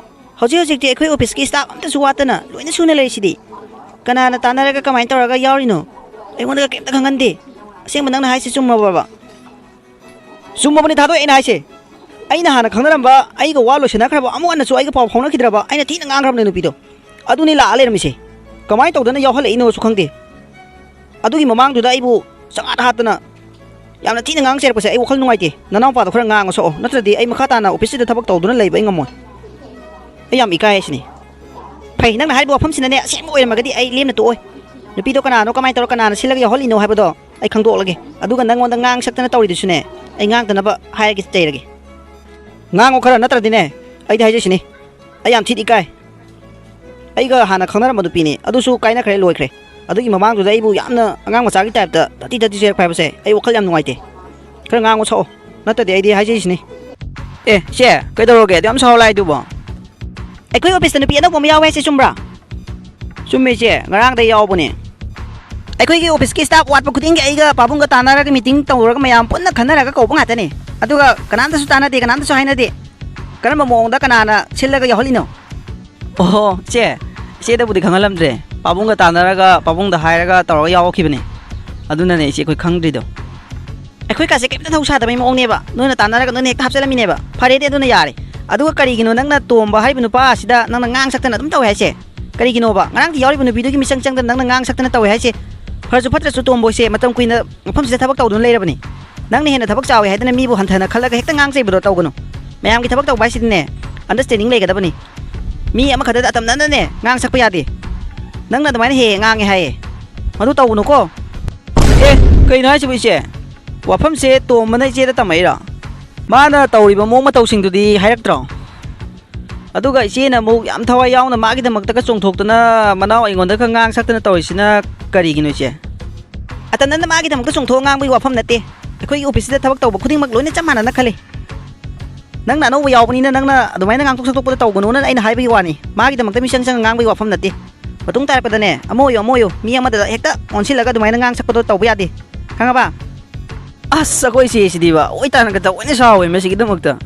ꯍꯧꯖꯤꯛ ꯍꯧꯖꯤꯛꯇꯤ ꯑꯩꯈꯣꯏ ꯑꯣꯐꯤꯁꯀꯤ ꯁ꯭ꯇꯥꯐ ꯑꯝꯇꯁꯨ ꯋꯥꯠꯇꯅ ꯂꯣꯏꯅ ꯁꯨꯅ ꯂꯩꯔꯤꯁꯤꯗꯤ꯫ ꯀꯅꯥꯅ ꯇꯥꯟꯅꯔꯒ ꯀꯃꯥꯏꯅ ꯇꯧꯔꯒ ꯌꯥꯎꯔꯤꯅꯣ? ꯑꯩꯉꯣꯟꯗꯒ ꯀꯩꯝꯇ ꯈꯪꯍꯟꯗꯦ꯫ ꯑꯁꯦꯡꯕ ꯅꯪꯅ ꯍꯥꯏꯁꯤ ꯆꯨꯝꯃꯕ꯭ꯔꯕ? ꯆꯨꯝꯃꯕꯅꯤ ꯊꯥꯗꯣꯏ, ꯑꯩꯅ ꯍꯥꯏꯁꯦ꯫ ꯑꯩꯅ ꯍꯥꯟꯅ ꯈꯪꯅꯔꯝꯕ, ꯑꯩꯒ ꯋꯥ ꯂꯣꯏꯁꯤꯟꯅꯈ꯭ꯔꯕ, ꯑꯃꯨꯛ ꯍꯟꯅꯁꯨ ꯑꯩꯒ ꯄꯥꯎ ꯐꯥꯎꯅꯈꯤꯗ꯭ꯔꯕ, ꯑꯩꯅ ꯊꯤꯅ ꯉꯥꯡꯈ꯭ꯔꯕꯅꯦ ꯅꯨꯄꯤꯗꯣ꯫ ꯑꯗꯨꯅꯤ ꯂꯥꯛꯑ ꯂꯩꯔꯝꯃꯤꯁꯦ꯫ ꯀꯃꯥꯏꯅ ꯇꯧꯗꯅ ꯌꯥꯎꯍꯜꯂꯛꯏꯅꯣꯁꯨ ꯈꯪꯗꯦ꯫ ꯑꯗꯨꯒꯤ ꯃꯃꯥꯡꯗꯨꯗ ꯑꯩꯕꯨ ꯆꯉꯥꯠ ꯍꯥꯠꯇꯅ ꯌꯥꯝꯅ ꯊꯤꯅ ꯉꯥꯡ ꯆꯩꯔꯛꯄꯁꯦ ꯑꯩ ꯋꯥꯈꯜ ꯅꯨꯡꯉꯥꯏꯇꯦ꯫ ꯅꯅꯥꯎꯄꯥꯗꯣ ꯈꯔ ꯉꯥꯡꯉ ꯁꯛꯑꯣ, ꯅꯠꯇ꯭ꯔꯗꯤ ꯑꯩ ꯃꯈꯥ ꯇꯥꯅ ꯑꯣꯐꯤꯁꯁꯤꯗ ꯊꯕꯛ ꯇꯧꯗꯨꯅ ꯂꯩꯕ ꯑꯩ ꯉꯝꯃꯣꯏ꯫ ꯑꯩ ꯌꯥꯝ ꯏꯀꯥꯏ ꯍꯥꯏꯁꯤꯅꯤ꯫ ꯐꯩ, ꯅꯪꯅ ꯍꯥꯏꯔꯤꯕ ꯋꯥꯐꯝꯁꯤꯅꯅꯦ ꯑꯁꯦꯡꯕ ꯑꯣꯏꯔꯝꯃꯒꯗꯤ ꯑꯩ ꯂꯦꯝꯅ ꯇꯣꯛꯑꯣꯏ꯫ ꯅꯨꯄꯤꯗꯣ ꯀꯅꯥꯅꯣ, ꯀꯃꯥꯏꯅ ꯇꯧꯔ ꯀꯅꯥꯅ ꯁꯤꯜꯂꯒ ꯌꯥꯎꯍꯜꯂꯤꯅꯣ ꯍꯥꯏꯕꯗꯣ ꯑꯩ ꯈꯪꯗꯣꯛꯂꯒꯦ꯫ ꯑꯗꯨꯒ ꯅꯪꯉꯣꯟꯗ ꯉꯥꯡ ꯁꯛꯇꯅ ꯇꯧꯔꯤꯗꯨꯁꯨꯅꯦ, ꯑꯩ ꯉꯥꯡꯗꯅꯕ ꯍꯥꯏꯔꯒꯦ, ꯆꯩꯔꯒꯦ꯫ ꯉꯥꯡꯉꯣ ꯈꯔ, ꯅꯠꯇ꯭ꯔꯗꯤꯅꯦ ꯑꯩꯗꯤ ꯍꯥꯏꯖꯩꯁꯤꯅꯤ, ꯑꯩ ꯌꯥꯝ ꯊꯤꯅ ꯏꯀꯥꯏ꯫ ꯑꯩꯒ ꯍꯥꯟꯅ ꯈꯪꯅꯔꯝꯕ ꯅꯨꯄꯤꯅꯤ, ꯑꯗꯨꯁꯨ ꯀꯥꯏꯅꯈ꯭ꯔꯦ, ꯂꯣꯏꯈ꯭ꯔꯦ꯫ ꯑꯗꯨꯒꯤ ꯃꯃꯥꯡꯗꯨꯗ ꯑꯩꯕꯨ ꯌꯥꯝꯅ ꯑꯉꯥꯡ ꯃꯆꯥꯒꯤ ꯇꯥꯏꯞꯇ ꯇꯥꯇꯤ ꯇꯥꯇꯤ ꯆꯩꯔꯛꯄ ꯍꯥꯏꯕꯁꯦ ꯑꯩ ꯋꯥꯈꯜ ꯌꯥꯝ ꯅꯨꯡꯉꯥꯏꯇꯦ꯫ ꯈꯔ ꯉꯥꯡꯉꯣ ꯁꯛꯑꯣ, ꯅꯠꯇ꯭ꯔꯗꯤ ꯑꯩꯗꯤ ꯍꯥꯏꯖꯩꯁꯤꯅꯤ꯫ ꯑꯦ ꯏꯆꯦ, ꯀꯩꯗꯧꯔꯒꯦ ꯑꯗꯨ ꯌꯥꯝ ꯁꯥꯎ ꯂꯥꯏꯗꯨꯕꯣ? ꯑꯩꯈꯣꯏ ꯑꯣꯐꯤꯁꯇ ꯅꯨꯄꯤ ꯑꯅꯧꯕ ꯑꯃ ꯌꯥꯎꯋꯦ ꯍꯥꯏꯁꯦ ꯆꯨꯝꯕ꯭ꯔꯥ? ꯆꯨꯝꯃꯦ ꯏꯆꯦ, ꯉꯔꯥꯡꯗꯩ ꯌꯥꯎꯕꯅꯦ꯫ ꯑꯩꯈꯣꯏꯒꯤ ꯑꯣꯐꯤꯁꯀꯤ ꯁ꯭ꯇꯥꯐ ꯋꯥꯠꯄ ꯈꯨꯗꯤꯡꯒꯤ ꯑꯩꯒ ꯄꯥꯕꯨꯡꯒ ꯇꯥꯟꯅꯔꯒ ꯃꯤꯇꯤꯡ ꯇꯧꯔꯒ ꯃꯌꯥꯝ ꯄꯨꯟꯅ ꯈꯟꯅꯔꯒ ꯀꯧꯕ ꯉꯥꯛꯇꯅꯦ꯫ ꯑꯗꯨꯒ ꯀꯅꯥꯝꯇꯁꯨ ꯇꯥꯟꯅꯗꯦ, ꯀꯅꯥꯝꯇꯁꯨ ꯍꯥꯏꯅꯗꯦ꯫ ꯀꯔꯝꯕ ꯃꯑꯣꯡꯗ ꯀꯅꯥꯅ ꯁꯤꯜꯂꯒ ꯌꯥꯎꯍꯜꯂꯤꯅꯣ? ꯑꯣꯍꯣ ꯏꯆꯦ, ꯏꯆꯦꯗꯕꯨꯗꯤ ꯈꯪꯍꯜꯂꯝꯗ꯭ꯔꯦ꯫ ꯄꯥꯕꯨꯡꯒ ꯇꯥꯟꯅꯔꯒ ꯄꯥꯕꯨꯡꯗ ꯍꯥꯏꯔꯒ ꯇꯧꯔꯒ ꯌꯥꯎꯈꯤꯕꯅꯦ꯫ ꯑꯗꯨꯅꯅꯦ ꯏꯆꯦ ꯑꯩꯈꯣꯏ ꯈꯪꯗ꯭ꯔꯤꯗꯣ꯫ ꯑꯩꯈꯣꯏ ꯀꯥꯁꯦ ꯀꯩꯝꯇ ꯊꯧ ꯁꯥꯗꯕꯩ ꯃꯑꯣꯡꯅꯦꯕ꯫ ꯅꯣꯏꯅ ꯇꯥꯟꯅꯔꯒ ꯅꯣꯏꯅ ꯍꯦꯛꯇ ꯍꯥꯞꯆꯜꯂꯝꯃꯤꯅꯦꯕ꯫ ꯐꯔꯦꯗꯤ ꯑꯗꯨꯅ ꯌꯥꯔꯦ꯫ ꯑꯗꯨꯒ ꯀꯔꯤꯒꯤꯅꯣ ꯅꯪꯅ ꯇꯣꯝꯕ ꯍꯥꯏꯔꯤꯕ ꯅꯨꯄꯥ ꯑꯁꯤꯗ ꯅꯪꯅ ꯉꯥꯡ ꯁꯛꯇꯅ ꯑꯗꯨꯝ ꯇꯧꯋꯦ ꯍꯥꯏꯁꯦ? ꯀꯔꯤꯒꯤꯅꯣꯕ? ꯉꯔꯥꯡꯗꯤ ꯌꯥꯎꯔꯤꯕ ꯅꯨꯄꯤꯗꯨꯒꯤ ꯃꯤꯆꯪ ꯆꯪꯗꯅ ꯅꯪꯅ ꯉꯥꯡ ꯁꯛꯇꯅ ꯇꯧꯋꯦ ꯍꯥꯏꯁꯦ? ꯐꯔꯁꯨ ꯐꯠꯇ꯭ꯔꯁꯨ ꯇꯣꯝꯕ ꯍꯣꯏꯁꯦ ꯃꯇꯝ ꯀꯨꯏꯅ ꯃꯐꯝꯁꯤꯗ ꯊꯕꯛ ꯇꯧꯗꯨꯅ ꯂꯩꯔꯕꯅꯤ꯫ ꯅꯪꯅ ꯍꯦꯟꯅ ꯊꯕꯛ ꯆꯥꯎꯋꯦ ꯍꯥꯏꯗꯅ ꯃꯤꯕꯨ ꯍꯟꯊꯅ ꯈꯜꯂꯒ ꯍꯦꯛꯇ ꯉꯥꯡ ꯆꯩꯕꯗꯣ ꯇꯧꯒꯅꯨ꯫ ꯃꯌꯥꯝꯒꯤ ꯊꯕꯛ ꯇꯧꯕ ꯍꯥꯏꯁꯤꯗꯤꯅꯦ, ꯑꯟꯗꯔꯁꯇꯦꯟꯗꯤꯡ ꯂꯩꯒꯗꯕꯅꯤ꯫ ꯃꯤ ꯑꯃꯈꯛꯇꯗ ꯑꯇꯝꯅꯅꯅꯦ ꯉꯥꯡ ꯁꯛꯄ ꯌꯥꯗꯦ꯫ ꯅꯪꯅ ꯑꯗꯨꯃꯥꯏꯅ ꯍꯦꯛ ꯍꯦꯛ ꯉꯥꯡꯉꯦ ꯍꯥꯏꯌꯦ꯫ ꯃꯗꯨ ꯇꯧꯒꯅꯨꯀꯣ꯫ ꯑꯦ, ꯀꯩꯅꯣ ꯍꯥꯏꯁꯤꯕꯨ ꯏꯆꯦ? ꯋꯥꯐꯝꯁꯦ ꯇꯣꯝꯕꯅ ꯏꯆꯦꯗ ꯇꯝꯃꯛꯏꯔꯣ? ꯃꯥꯅ ꯇꯧꯔꯤꯕ ꯃꯑꯣꯡ ꯃꯇꯧꯁꯤꯡꯗꯨꯗꯤ ꯍꯥꯏꯔꯛꯇ꯭ꯔꯣ? ꯑꯗꯨꯒ ꯏꯆꯦꯅ ꯑꯃꯨꯛ ꯌꯥꯝ ꯊꯋꯥꯏ ꯌꯥꯎꯅ ꯃꯥꯒꯤꯗꯃꯛꯇꯒ ꯆꯣꯡꯊꯣꯛꯇꯅ ꯃꯅꯥꯎ ꯑꯩꯉꯣꯟꯗꯒ ꯉꯥꯡ ꯁꯛꯇꯅ ꯇꯧꯔꯤꯁꯤꯅ ꯀꯔꯤꯒꯤꯅꯣ ꯏꯆꯦ? ꯑꯇꯝꯅꯅ ꯃꯥꯒꯤꯗꯃꯛꯇ ꯆꯣꯡꯊꯣꯛꯑ ꯉꯥꯡꯕꯒꯤ ꯋꯥꯐꯝ ꯅꯠꯇꯦ꯫ ꯑꯩꯈꯣꯏꯒꯤ ꯑꯣꯐꯤꯁꯁꯤꯗ ꯊꯕꯛ ꯇꯧꯕ ꯈꯨꯗꯤꯡꯃꯛ ꯂꯣꯏꯅ ꯆꯞ ꯃꯥꯟꯅꯅ ꯈꯜꯂꯤ꯫ ꯅꯪꯅ ꯑꯅꯧꯕ ꯌꯥꯎꯕꯅꯤꯅ ꯅꯪꯅ ꯑꯗꯨꯃꯥꯏꯅ ꯉꯥꯡꯊꯣꯛ ꯁꯛꯇꯣꯛꯄꯗ ꯇꯧꯒꯅꯣꯅ ꯑꯩꯅ ꯍꯥꯏꯕꯒꯤ ꯋꯥꯅꯤ꯫ ꯃꯥꯒꯤꯗꯃꯛꯇ ꯃꯤꯆꯪ ꯆꯪꯉ ꯉꯥꯡꯕꯒꯤ ꯋꯥꯐꯝ ꯅꯠꯇꯦ꯫ ꯃꯇꯨꯡ ꯇꯥꯔꯛꯄꯗꯅꯦ, ꯑꯃ ꯑꯣꯏꯌꯨ, ꯑꯃ ꯑꯣꯏꯌꯨ, ꯃꯤ ꯑꯃꯗ ꯍꯦꯛꯇ ꯑꯣꯟꯁꯤꯜꯂꯒ ꯑꯗꯨꯃꯥꯏꯅ ꯉꯥꯡ ꯁꯛꯄꯗꯣ ꯇꯧꯕ ꯌꯥꯗꯦ꯫ ꯈꯪꯉꯕ? ꯑꯁ, ꯑꯩꯈꯣꯏ ꯏꯆꯦꯁꯤꯗꯤꯕ ꯑꯣꯏ ꯇꯥꯅꯒ ꯇꯧꯑꯣꯏꯅ ꯁꯥꯎꯋꯦ ꯃꯁꯤꯒꯤꯗꯃꯛꯇ꯫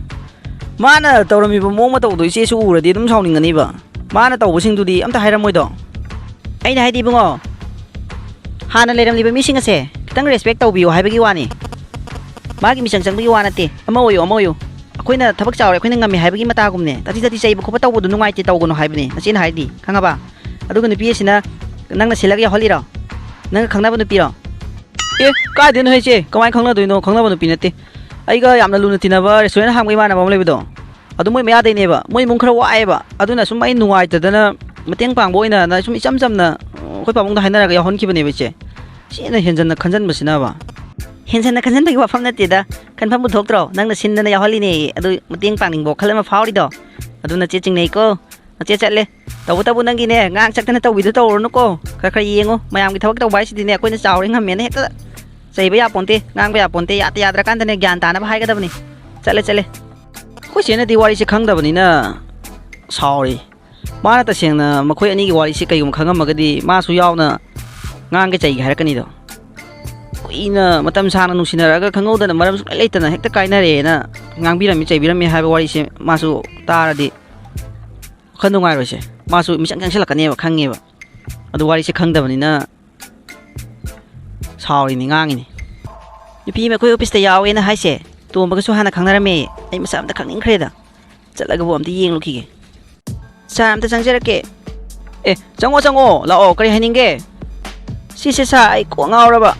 ꯃꯥꯅ ꯇꯧꯔꯝꯃꯤꯕ ꯃꯑꯣꯡ ꯃꯇꯧꯗꯣ ꯏꯆꯦꯁꯨ ꯎꯔꯗꯤ ꯑꯗꯨꯝ ꯁꯥꯎꯅꯤꯡꯒꯅꯤꯕ꯫ ꯃꯥꯅ ꯇꯧꯕꯁꯤꯡꯗꯨꯗꯤ ꯑꯝꯇ ꯍꯥꯏꯔꯝꯃꯣꯏꯗꯣ꯫ ꯑꯩꯅ ꯍꯥꯏꯗꯤ ꯏꯕꯨꯡꯉꯣ, ꯍꯥꯟꯅ ꯂꯩꯔꯝꯂꯤꯕ ꯃꯤꯁꯤꯡ ꯑꯁꯦ ꯈꯤꯇꯪ ꯔꯦꯁꯄꯦꯛ ꯇꯧꯕꯤꯌꯨ ꯍꯥꯏꯕꯒꯤ ꯋꯥꯅꯤ꯫ ꯃꯥꯒꯤ ꯃꯤꯆꯪ ꯆꯪꯕꯒꯤ ꯋꯥ ꯅꯠꯇꯦ꯫ ꯑꯃ ꯑꯣꯏꯌꯨ, ꯑꯃ ꯑꯣꯏꯌꯨ꯫ ꯑꯩꯈꯣꯏꯅ ꯊꯕꯛ ꯆꯥꯎꯔꯦ, ꯑꯩꯈꯣꯏꯅ ꯉꯝꯃꯦ ꯍꯥꯏꯕꯒꯤ ꯃꯇꯥꯒꯨꯝꯅꯦ꯫ ꯇꯥꯊꯤ ꯇꯥꯊꯤ ꯆꯩꯕ ꯈꯣꯠꯄ ꯇꯧꯕꯗꯣ ꯅꯨꯡꯉꯥꯏꯇꯦ, ꯇꯧꯒꯅꯨ ꯍꯥꯏꯕꯅꯦ ꯅꯆꯦꯅ ꯍꯥꯏꯗꯤ꯫ ꯈꯪꯉꯕ? ꯑꯗꯨꯒ ꯅꯨꯄꯤ ꯑꯁꯤꯅ ꯅꯪꯅ ꯁꯤꯜꯂꯒ ꯌꯥꯎꯍꯜꯂꯤꯔꯣ? ꯅꯪꯒ ꯈꯪꯅꯕ ꯅꯨꯄꯤꯔꯣ? ꯑꯦ, ꯀꯥꯏꯗꯩꯅꯣ ꯍꯦ ꯏꯆꯦ? ꯀꯃꯥꯏꯅ ꯈꯪꯅꯗꯣꯏꯅꯣ? ꯈꯪꯅꯕ ꯅꯨꯄꯤ ꯅꯠꯇꯦ꯫ ꯑꯩꯒ ꯌꯥꯝꯅ ꯂꯨꯅ ꯇꯤꯟꯅꯕ restaurant ꯍꯥꯡꯕ ꯏꯃꯥꯟꯅꯕ ꯑꯃ ꯂꯩꯕꯗꯣ, ꯑꯗꯨ ꯃꯣꯏ ꯃꯌꯥꯗꯩꯅꯦꯕ꯫ ꯃꯣꯏ ꯏꯃꯨꯡ ꯈꯔ ꯋꯥꯏꯑꯦꯕ, ꯑꯗꯨꯅ ꯁꯨꯝ ꯑꯩ ꯅꯨꯡꯉꯥꯏꯇꯗꯅ ꯃꯇꯦꯡ ꯄꯥꯡꯕ ꯑꯣꯏꯅꯅ ꯁꯨꯝ ꯏꯆꯝ ꯆꯝꯅ, ꯑ, ꯑꯩꯈꯣꯏ ꯄꯥꯕꯨꯡꯗ ꯍꯥꯏꯅꯔꯒ ꯌꯥꯎꯍꯟꯈꯤꯕꯅꯦꯕ ꯏꯆꯦ꯫ ꯁꯤꯅ ꯍꯦꯟꯖꯟꯅ ꯈꯟꯖꯟꯕꯁꯤꯅꯕ꯫ ꯍꯦꯟꯖꯟꯅ ꯈꯟꯖꯟꯕꯒꯤ ꯋꯥꯐꯝ ꯅꯠꯇꯦꯗ, ꯈꯟꯐꯝꯕꯨ ꯊꯣꯛꯇ꯭ꯔꯣ? ꯅꯪꯅ ꯁꯤꯟꯗꯅ ꯌꯥꯎꯍꯜꯂꯤꯅꯦ, ꯑꯗꯨ ꯃꯇꯦꯡ ꯄꯥꯡꯅꯤꯡꯕ ꯋꯥꯈꯜ ꯑꯃ ꯐꯥꯎꯔꯤꯗꯣ, ꯑꯗꯨ ꯅꯆꯦ ꯆꯤꯡꯅꯩꯀꯣ꯫ ꯅꯆꯦ ꯆꯠꯂꯦ꯫ ꯇꯧꯕꯇꯕꯨ ꯅꯪꯒꯤꯅꯦ, ꯉꯥꯡ ꯆꯠꯇꯅ ꯇꯧꯕꯤꯗꯣ ꯇꯧꯔꯨꯅꯨꯀꯣ꯫ ꯈꯔ ꯈꯔ ꯌꯦꯡꯉꯨ, ꯃꯌꯥꯝꯒꯤ ꯊꯕꯛ ꯇꯧꯕ ꯍꯥꯏꯁꯤꯗꯤꯅꯦ, ꯑꯩꯈꯣꯏꯅ ꯆꯥꯎꯔꯦ ꯉꯝꯃꯦꯅ ꯍꯦꯛꯇ ꯆꯩꯕ ꯌꯥꯄꯣꯟꯇꯦ, ꯉꯥꯡꯕ ꯌꯥꯄꯣꯟꯇꯦ, ꯌꯥꯗ ꯌꯥꯗ꯭ꯔꯀꯥꯟꯗꯅꯦ ꯒ꯭ꯌꯥꯟ ꯇꯥꯅꯕ ꯍꯥꯏꯒꯗꯕꯅꯤ꯫ ꯆꯠꯂꯦ, ꯆꯠꯂꯦ꯫ ꯑꯩꯈꯣꯏ ꯆꯦꯅꯗꯤ ꯋꯥꯔꯤꯁꯦ ꯈꯪꯗꯕꯅꯤꯅ ꯁꯥꯎꯔꯤ꯫ ꯃꯥꯅ ꯇꯁꯦꯡꯅ ꯃꯈꯣꯏ ꯑꯅꯤꯒꯤ ꯋꯥꯔꯤꯁꯦ ꯀꯩꯒꯨꯝꯕ ꯈꯪꯉꯝꯃꯒꯗꯤ ꯃꯥꯁꯨ ꯌꯥꯎꯅ ꯉꯥꯡꯒꯦ ꯆꯩꯒꯦ ꯍꯥꯏꯔꯛꯀꯅꯤꯗꯣ꯫ ꯀꯨꯏꯅ ꯃꯇꯝ ꯁꯥꯡꯅ ꯅꯨꯡꯁꯤꯅꯔꯛꯑꯒ ꯈꯪꯍꯧꯗꯅ ꯃꯔꯝ ꯁꯨꯡꯂꯩ ꯂꯩꯇꯅ ꯍꯦꯛꯇ ꯀꯥꯏꯅꯔꯦꯅ ꯉꯥꯡꯕꯤꯔꯝꯃꯤ ꯆꯩꯕꯤꯔꯝꯃꯤ ꯍꯥꯏꯕ ꯋꯥꯔꯤꯁꯦ ꯃꯥꯁꯨ ꯇꯥꯔꯗꯤ ꯋꯥꯈꯜ ꯅꯨꯡꯉꯥꯏꯔꯣꯏꯁꯦ꯫ ꯃꯥꯁꯨ ꯃꯤꯆꯪ ꯆꯪꯁꯤꯜꯂꯛꯀꯅꯦꯕ ꯈꯪꯉꯦꯕ꯫ ꯑꯗꯨ ꯋꯥꯔꯤꯁꯦ ꯈꯪꯗꯕꯅꯤꯅ ꯁꯥꯎꯔꯤꯅꯤ, ꯉꯥꯡꯉꯤꯅꯤ꯫ ꯅꯨꯄꯤ ꯑꯃ ꯑꯩꯈꯣꯏ office ꯇ ꯌꯥꯎꯋꯦꯅ ꯍꯥꯏꯁꯦ, ꯇꯣꯝꯕꯒꯁꯨ ꯍꯥꯟꯅ ꯈꯪꯅꯔꯝꯃꯦ꯫ ꯑꯩ ꯃꯁꯛ ꯑꯝꯇ ꯈꯪꯅꯤꯡꯈ꯭ꯔꯦꯗ꯫ ꯆꯠꯂꯒꯕꯨ ꯑꯝꯇ ꯌꯦꯡꯂꯨꯈꯤꯒꯦ꯫ Sir, ꯑꯝꯇ ꯆꯪꯖꯔꯛꯀꯦ꯫ ꯑꯦ, ꯆꯪꯉꯣ, ꯆꯪꯉꯣ, ꯂꯥꯛꯑꯣ, ꯀꯔꯤ ꯍꯥꯏꯅꯤꯡꯒꯦ? ꯁꯤꯁꯦ sir, ꯑꯩ ꯀꯣꯛ ꯉꯥꯎꯔꯕ꯫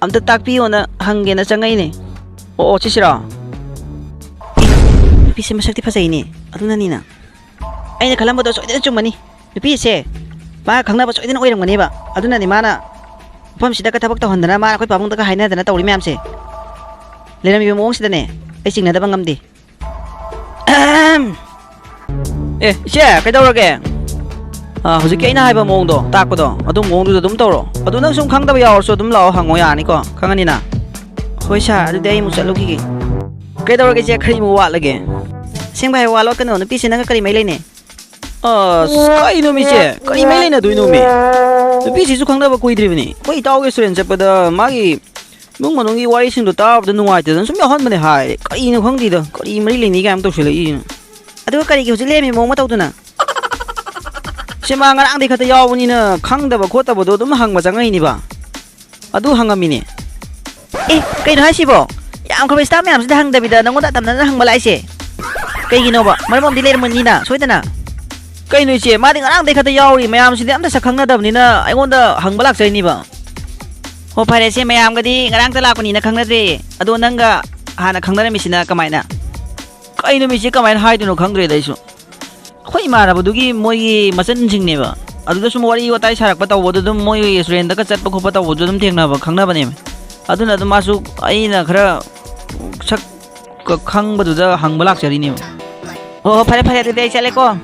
ꯑꯝꯇ ꯇꯥꯛꯄꯤꯌꯣꯅ ꯍꯪꯒꯦꯅ ꯆꯪꯉꯛꯏꯅꯦ꯫ ꯑꯣ, ꯑꯣ, ꯁꯤꯁꯤꯔꯣ? ꯑꯦ, ꯅꯨꯄꯤꯁꯦ ꯃꯁꯛꯇꯤ ꯐꯖꯩꯅꯦ, ꯑꯗꯨꯅꯅꯤꯅ꯫ ꯑꯩꯅ ꯈꯜꯂꯝꯕꯗꯣ ꯁꯣꯏꯗꯅ ꯆꯨꯝꯃꯅꯤ꯫ ꯅꯨꯄꯤꯁꯦ ꯃꯥꯒ ꯈꯪꯅꯕ ꯁꯣꯏꯗꯅ ꯑꯣꯏꯔꯝꯒꯅꯦꯕ꯫ ꯑꯗꯨꯅꯅꯦ ꯃꯥꯅ ꯃꯐꯝꯁꯤꯗꯒ ꯊꯕꯛ ꯇꯧꯍꯟꯗꯅ, ꯃꯥꯅ ꯑꯩꯈꯣꯏ ꯄꯥꯕꯨꯡꯗꯒ ꯍꯥꯏꯅꯗꯅ ꯇꯧꯔꯤ ꯃꯌꯥꯝꯁꯦ꯫ ꯂꯩꯔꯝꯃꯤꯕ ꯃꯑꯣꯡꯁꯤꯗꯅꯦ ꯑꯩ ꯆꯤꯡꯅꯗꯕ ꯉꯝꯗꯦ꯫ ꯑꯍꯝ꯫ ꯑꯦ, ꯏꯆꯦ, ꯀꯩꯗꯧꯔꯒꯦ? ꯑꯥ, ꯍꯧꯖꯤꯛꯀꯤ ꯑꯩꯅ ꯍꯥꯏꯕ ꯃꯑꯣꯡꯗꯣ, ꯇꯥꯛꯄꯗꯣ, ꯑꯗꯨ ꯃꯑꯣꯡꯗꯨꯗ ꯑꯗꯨꯝ ꯇꯧꯔꯣ꯫ ꯑꯗꯨ ꯅꯪ ꯁꯨꯝ ꯈꯪꯗꯕ ꯌꯥꯎꯔꯁꯨ ꯑꯗꯨꯝ ꯂꯥꯛꯑꯣ, ꯍꯪꯉꯣ, ꯌꯥꯔꯅꯤꯀꯣ? ꯈꯪꯉꯅꯤꯅ? ꯍꯣꯏ sir, ꯑꯗꯨꯗꯤ ꯑꯩ ꯑꯃꯨꯛ ꯆꯠꯂꯨꯈꯤꯒꯦ꯫ ꯀꯩꯗꯧꯔꯒꯦ ꯏꯆꯦ, ꯀꯔꯤ ꯑꯃꯨꯛ ꯋꯥꯠꯂꯒꯦ? ꯑꯁꯦꯡꯕ ꯍꯥꯏꯌꯨ, ꯋꯥ ꯂꯣꯠꯀꯅꯨ, ꯅꯨꯄꯤꯁꯦ ꯅꯪꯒ ꯀꯔꯤ ꯃꯔꯤ ꯂꯩꯅꯩ? ꯑꯁ, ꯀꯩꯅꯣ ꯃꯤꯁꯦ? ꯀꯔꯤ ꯃꯔꯤ ꯂꯩꯅꯗꯣꯏꯅꯣ ꯃꯤ? ꯅꯨꯄꯤꯁꯤꯁꯨ ꯈꯪꯅꯕ ꯀꯨꯏꯗ꯭ꯔꯤꯕꯅꯤ꯫ ꯑꯩꯈꯣꯏ ꯏꯇꯥꯎꯒꯤ restaurant ꯆꯠꯄꯗ ꯃꯥꯒꯤ ꯏꯃꯨꯡ ꯃꯅꯨꯡꯒꯤ ꯋꯥꯔꯤꯁꯤꯡꯗꯣ ꯇꯥꯕꯗ ꯅꯨꯡꯉꯥꯏꯇꯗꯅ ꯁꯨꯝ ꯌꯥꯎꯍꯟꯕꯅꯦ ꯍꯥꯏ꯫ ꯀꯔꯤꯅꯣ ꯈꯪꯗꯦꯗ꯫ ꯀꯔꯤ ꯃꯔꯤ ꯂꯩꯅꯩ ꯀꯥꯏꯅ ꯇꯧꯁꯜꯂꯛꯏꯁꯤꯅ? ꯑꯗꯨꯒ ꯀꯔꯤꯒꯤ ꯍꯧꯖꯤꯛ ꯂꯩꯔꯝꯃꯤ ꯃꯑꯣꯡ ꯃꯇꯧꯗꯨꯅ? ꯁꯤ ꯃꯥ ꯉꯔꯥꯡꯗꯩ ꯈꯛꯇ ꯌꯥꯎꯕꯅꯤꯅ ꯈꯪꯗꯕ ꯈꯣꯠꯇꯕꯗꯣ ꯑꯗꯨꯝ ꯍꯪꯕ ꯆꯪꯉꯛꯏꯅꯤꯕ꯫ ꯑꯗꯨ ꯍꯪꯉꯝꯃꯤꯅꯦ꯫ ꯑꯦ, ꯀꯩꯅꯣ ꯍꯥꯏꯁꯤꯕꯣ? ꯌꯥꯝꯈ꯭ꯔꯕ staff ꯃꯌꯥꯝꯁꯤꯗ ꯍꯪꯗꯕꯤꯗ ꯅꯪꯉꯣꯟꯗ ꯑꯇꯝꯅꯅ ꯍꯪꯕ ꯂꯥꯛꯏꯁꯦ? ꯀꯩꯒꯤꯅꯣꯕ? ꯃꯔꯝ ꯑꯃꯗꯤ ꯂꯩꯔꯝꯃꯅꯤꯅ, ꯁꯣꯏꯗꯅ꯫ ꯀꯩꯅꯣ ꯏꯆꯦ, ꯃꯥꯗꯤ ꯉꯔꯥꯡꯗꯩ ꯈꯛꯇ ꯌꯥꯎꯔꯤ, ꯃꯌꯥꯝꯁꯤꯗꯤ ꯑꯝꯇ ꯁꯛ ꯈꯪꯅꯗꯕꯅꯤꯅ ꯑꯩꯉꯣꯟꯗ ꯍꯪꯕ ꯂꯥꯛꯆꯩꯅꯤꯕ꯫ ꯍꯣ, ꯐꯔꯦꯁꯦ, ꯃꯌꯥꯝꯒꯗꯤ ꯉꯔꯥꯡꯇ ꯂꯥꯛꯄꯅꯤꯅ ꯈꯪꯅꯗ꯭ꯔꯦ꯫ ꯑꯗꯣ ꯅꯪꯒ ꯍꯥꯟꯅ ꯈꯪꯅꯔꯝꯃꯤꯁꯤꯅ ꯀꯃꯥꯏꯅ? ꯀꯩꯅꯣ ꯃꯤꯁꯦ, ꯀꯃꯥꯏꯅ ꯍꯥꯏꯗꯣꯏꯅꯣ ꯈꯪꯗ꯭ꯔꯦꯗ ꯑꯩꯁꯨ꯫ ꯑꯩꯈꯣꯏ ꯏꯃꯥꯟꯅꯕꯗꯨꯒꯤ ꯃꯣꯏꯒꯤ ꯃꯆꯟꯁꯤꯡꯅꯦꯕ꯫ ꯑꯗꯨꯗ ꯁꯨꯝ ꯋꯥꯔꯤ ꯋꯥꯇꯥꯏ ꯁꯥꯔꯛꯄ ꯇꯧꯕꯗ ꯑꯗꯨꯝ ꯃꯣꯏ ꯔꯦꯁꯇꯨꯔꯦꯟꯗꯒ ꯆꯠꯄ ꯈꯣꯠꯄ ꯇꯧꯕꯗ ꯑꯗꯨꯝ ꯊꯦꯡꯅꯕ, ꯈꯪꯅꯕꯅꯦꯕ꯫ ꯑꯗꯨꯅ ꯑꯗꯨꯝ ꯃꯥꯁꯨ ꯑꯩꯅ ꯈꯔ ꯁꯛ ꯈ-, ꯈꯪꯕꯗꯨꯗ ꯍꯪꯕ ꯂꯥꯛꯆꯔꯤꯅꯦꯕ꯫ ꯍꯣ, ꯍꯣ, ꯐꯔꯦ, ꯐꯔꯦ, ꯑꯗꯨꯗꯤ ꯑꯩ ꯆꯠꯂꯦꯀꯣ꯫